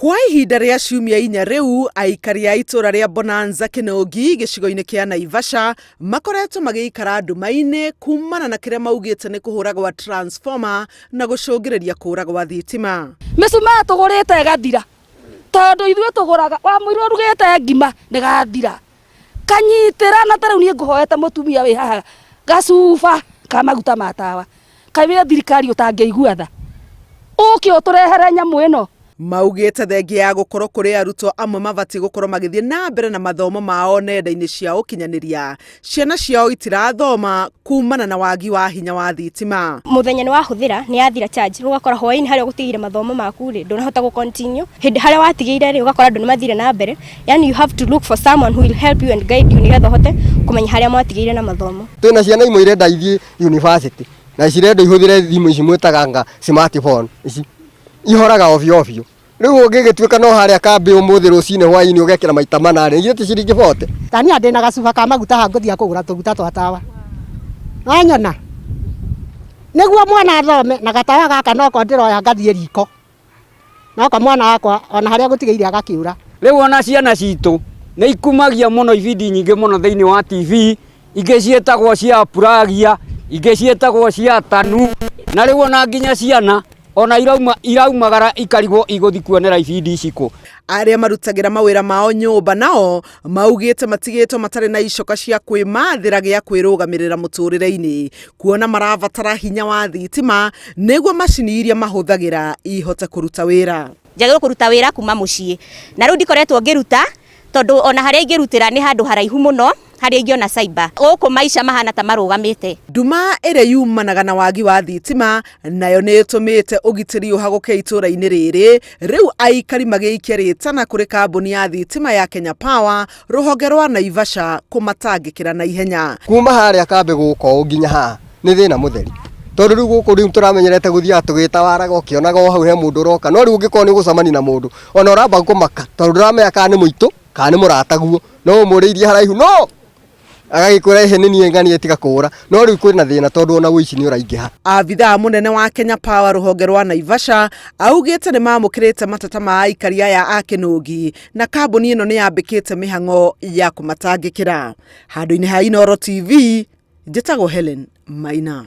Kwa ihinda rĩa ciumia inya rĩu, aikari a itũra rĩa Bonanza Kĩnũngi gĩcigo-inĩ kĩa Naivasha makoretwo magĩikara nduma-inĩ kumana na kĩrĩa maugĩte nĩ kũhũra gwa transformer na gũcũngĩrĩria kũra gwa thitima. Mĩcumaa tũgũrĩte ĩgathira tondũ ithuĩ tũgũraga wamũirwo ũrugĩte ngima nĩgathira kanyitĩra na ta rĩu niĩ ngũhoete mũtumia wĩ haha gacuba ka maguta ma tawa kaĩ wĩ thirikari ũtangĩigua tha ũke ũtũrehere nyamũ ĩno. Maugĩte thengia ya gũkorwo kũrĩ arutwo amwe mabatiĩ gũkorwo magĩthiĩ na mbere na mathomo mao nenda-inĩ cia ũkinyanĩria, ciana ciao itirathoma kumana na wagi wa hinya wa thitima. Mũthenya nĩ wahũthĩra nĩ yathira charge, rĩu ũgakora hwaĩ-inĩ harĩa ũgũtigĩire mathomo maku rĩ, ndũnahota gũ continue, hĩndĩ harĩa watigĩire rĩ, ũgakora andũ nĩ mathire na mbere, yani you have to look for someone who will help you and guide you nĩgetha ũhote kũmenya harĩa mwatigĩire na mathomo. Twĩna ciana imwe irenda ithiĩ university na cirenda ihũthĩre thimũ ici mwĩtaga anga smartphone ici ihoraga ovyo ovyo. Rĩu ũngĩgĩtuĩka no harĩa kambĩ ũmũthĩ rũcinĩ hwainĩ ũgekĩra maita mana rĩ, githĩ ti ciringi bote? Tania ndĩna gacuba ka maguta haha ngũthiaga kũgũra tũguta twa tawa. Wanyona? Nĩguo mwana athome na gatawa gaka noko ndĩroya ngathiĩ riko. Noko mwana wakwa ona harĩa gũtigĩire agakĩũra. Rĩu ona ciana citũ nĩ ikumagia mũno ibindi nyingĩ mũno thĩinĩ wa TV, ingĩ ciĩtagwo cia Puragia, ingĩ ciĩtagwo cia Tanu, na rĩu ona nginya ciana ona irauma iraumagara ikarigwo igũthi kuonera ibindi ici kũ. Arĩa marutagĩra mawĩra mao nyũmba nao maugĩte matigĩtwo matarĩ na icoka cia kwĩmathĩra gĩa kwĩrũgamĩrĩra mũtũrĩre-inĩ kuona marabatara hinya wa thitima nĩguo macini iria mahũthagĩra ihote kũruta wĩra. Njagĩrĩirwo kũruta wĩra kuma mũciĩ na rĩu ndikoretwo ngĩruta tondũ ona harĩa ingĩrutĩra nĩ handũ haraihu mũno harĩa ingĩona cyber. Gũkũ maica mahana ta marũgamĩte. Nduma ĩrĩa yumanaga na wagi wa thitima nayo nĩ ĩtũmĩte ũgitĩri ũhagũke itũra-inĩ rĩrĩ, rĩu aikari magĩikia rĩtana kũrĩ kambuni ya thitima ya Kenya Power rũhonge rwa Naivasha kũmatangĩkĩra na ihenya. Kuma harĩa kambĩ gũka ũũ nginya haha nĩ thĩna mũtheri tondũ rĩu gũkũ rĩu tũramenyerete gũthiaga tũgĩtawaraga ũkĩonaga o hau he mũndũ ũroka no rĩu ũngĩkorwo nĩ ũgũcemania na mũndũ ona ũramba kũmaka tondũ ndũramenya kana nĩ mũitũ kana nĩ mũrataguo no ũmũrĩirie haraihu no agagĩkwĩra ĩhĩ nĩ niĩ ng'ania tiga kũũra no rĩu kwĩna thĩna tondũ ona ũici nĩ ũraingĩha. Abithaa mũnene wa Kenya Power rũhonge rwa Naivasha augĩte nĩ mamũkĩrĩte mateta ma aikari aya a Kĩnũngi na kambuni ĩno nĩ yambĩkĩte mĩhang'o ya kũmatangĩkĩra. Handũ-inĩ ha Inooro TV, njĩtagwo Helen Maina.